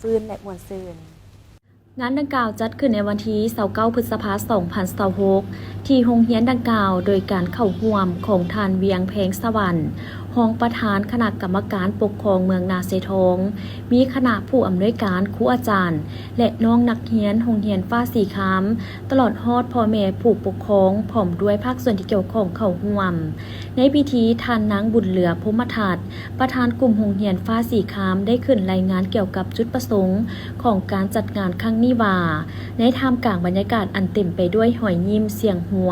ຟື້ນ ແລະ ມ່ວນຊື່ນ. ງານດັ່ງກ່າວຈັດຂຶ້ນໃນວັນທີຊາວເກົ້າ ພຶດສະພາ ສອງພັນຊາວຫົກ ທີ່ໂຮງຮຽນດັ່ງກ່າວ ໂດຍການເຂົ້າຮ່ວມຂອງທ່ານ ວຽງ ແພງສະຫວັນ ຮອງປະທານຄະນະກຳມະການປົກຄອງເມືອງນາຊາຍທອງ, ມີຄະນະຜູ້ອຳນວຍການ, ຄູອາຈານ ແລະ ນ້ອງນັກຮຽນໂຮງຮຽນຟ້າສີຄາມ, ຕະຫຼອດຮອດພໍ່ແມ່ຜູ້ປົກຄອງ ພ້ອມດ້ວຍພາກສ່ວນທີ່ກ່ຽວຂ້ອງເຂົ້າຮ່ວມ. ໃນພິທີ, ທ່ານນາງ ບຸນເຫຼືອ ພົມມະທັດ ປະທານກຸ່ມໂຮງຮຽນຟ້າສີຄາມ ໄດ້ຂຶ້ນລາຍງານກ່ຽວກັບຈຸດປະສົງຂອງການຈັດງານຄັ້ງນີ້ວ່າ, ໃນທ່າມກາງບັນຍາກາດອັນເຕັມໄປດ້ວຍຮອຍຍິ້ມ, ສຽງຫົວ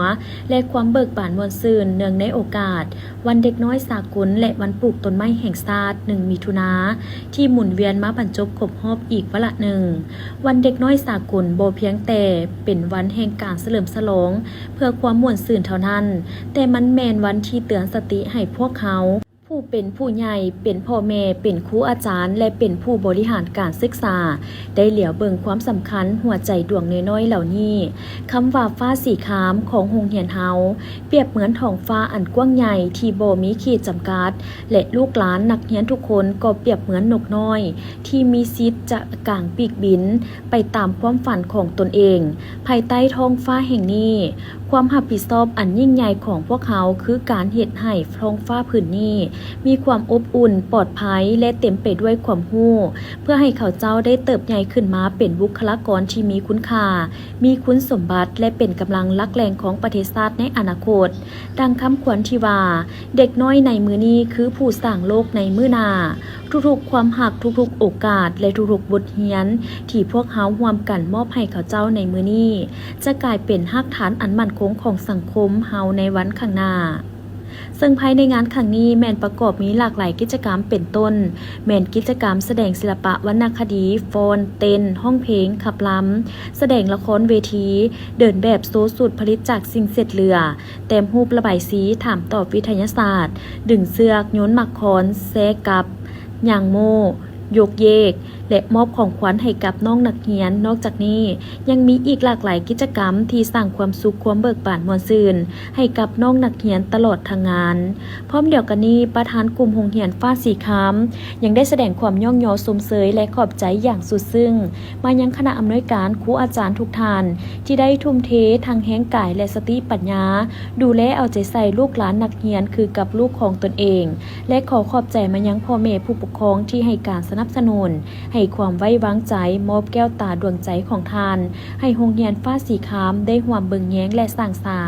ແລະ ຄວາມເບີກບານມ່ວນຊື່ນ ເນື່ອງໃນໂອກາດ ວັນເດັກນ້ອຍສາກົນ ແລະ ວັນປູກຕົ້ນໄມ້ແຫ່ງຊາດ ໜຶ່ງ ມິຖຸນາ ທີ່ໝູນວຽນມາບັນຈົບຄົບຮອບອີກວາລະໜຶ່ງ. ວັນເດັກນ້ອຍສາກົນບໍ່ພຽງແຕ່ເປັນວັນແຫ່ງການສະເຫຼີມສະຫຼອງເພື່ອຄວາມມ່ວນຊື່ນເທົ່ານັ້ນ, ແຕ່ມັນແມ່ນວັນທີ່ເຕືອນສະຕິໃຫ້ພວກເຮົາ ຜູ້ເປັນຜູ້ໃຫຍ່, ເປັນພໍ່ແມ່, ເປັນຄູອາຈານ ແລະ ເປັນຜູ້ບໍລິຫານການສຶກສາ ໄດ້ຫຼຽວເບິ່ງຄວາມສຳຄັນຫົວໃຈດວງນ້ອຍໆເຫຼົ່ານີ້. ຄຳວ່າຟ້າສີຄາມຂອງໂຮງຮຽນເຮົາ ປຽບເໝືອນທ້ອງຟ້າອັນກວ້າງໃຫຍ່ທີ່ບໍ່ມີຂີດຈຳກັດ ແລະ ລູກຫຼານນັກຮຽນທຸກຄົນກໍປຽບເໝືອນນົກນ້ອຍທີ່ມີສິດຈະກາງປີກບິນໄປຕາມຄວາມຝັນຂອງຕົນເອງ. ພາຍໃຕ້ທ້ອງຟ້າແຫ່ງນີ້, ຄວາມຮັບຜິດຊອບອັນຍິ່ງໃຫຍ່ຂອງພວກເຮົາ ຄືການເຮັດໃຫ້ທ້ອງຟ້າຜືນນີ້ມີຄວາມອົບອຸ່ນ, ປອດໄພ ແລະ ເຕັມໄປດ້ວຍຄວາມຮູ້, ເພື່ອໃຫ້ເຂົາເຈົ້າໄດ້ເຕີບໃຫຍ່ຂຶ້ນມາເປັນບຸກຄະລາກອນທີ່ມີຄຸນຄ່າ, ມີຄຸນສົມບັດ ແລະ ເປັນກຳລັງຫຼັກແຫຼ່ງຂອງປະເທດຊາດໃນອະນາຄົດ. ດັ່ງຄຳຂວັນທີ່ວ່າ, ເດັກນ້ອຍໃນມື້ນີ້ຄືຜູ້ສ້າງໂລກໃນມື້ໜ້າ. ທຸກໆຄວາມຮັກ, ທຸກໆໂອກາດ ແລະ ທຸກໆບົດຮຽນທີ່ພວກເຮົາຮ່ວມກັນມອບໃຫ້ເຂົາເຈົ້າໃນມື້ນີ້ ຈະກາຍເປັນຮາກຖານອັນໝັ້ນຄົງຂອງສັງຄົມເຮົາໃນວັນຂ້າງໜ້າ. ເຊິ່ງພາຍໃນງານຄັ້ງນີ້ແມ່ນປະກອບມີຫຼາກຫຼາຍກິດຈະກຳ ເປັນຕົ້ນ ແມ່ນກິດຈະກຳສະແດງສິລະປະວັນນະຄະດີ, ຟ້ອນ, ເຕັ້ນ, ຮ້ອງເພງ, ຂັບລຳ, ສະແດງລະຄອນເວທີ, ເດີນແບບໂຊຊຸດຜະລິດຈາກສິ່ງເສດເຫຼືອ, ແຕ້ມຮູບ, ລະບາຍສີ, ຖາມຕອບວິທະຍາສາດ, ດຶງເຊືອກ, ໂຍນໝາກຄອນ, ແຊກັບ, ຍ່າງໂມ້, ຍົກເຢກ ແລະ ມອບຂອງຂວັນໃຫ້ກັບນ້ອງນັກຮຽນ. ນອກຈາກນີ້ ຍັງມີອີກຫຼາກຫຼາຍກິດຈະກຳທີ່ສ້າງຄວາມສຸກ, ຄວາມເບີກບານມ່ວນຊື່ນໃຫ້ກັບນ້ອງນັກຮຽນຕະຫຼອດທັງງານ. ພ້ອມດຽວກັນນີ້, ປະທານກຸ່ມໂຮງຮຽນຟ້າສີຄາມ ຍັງໄດ້ສະແດງຄວາມຍ້ອງຍໍຊົມເຊີຍ ແລະ ຂອບໃຈຢ່າງສຸດຊຶ້ງມາຍັງຄະນະອຳນວຍການ, ຄູອາຈານທຸກທ່ານ ທີ່ໄດ້ທຸ່ມເທທັງແຮງກາຍ ແລະ ສະຕິປັນຍາ ດູແລເອົາໃຈໃສ່ລູກຫຼານນັກຮຽນຄືກັບລູກຂອງຕົນເອງ ແລະ ຂໍຂອບໃຈມາຍັງພໍ່ແມ່ຜູ້ປົກຄອງທີ່ໃຫ້ການສະໜັບສະໜູນ, ໃຫ້ຄວາມໄວ້ວາງໃຈ, ມອບແກ້ວຕາດວງໃຈຂອງທ່ານ ໃຫ້ໂຮງຮຽນຟ້າສີຄາມໄດ້ຮ່ວມເບິ່ງແຍງ ແລະ ສ້າງສາ.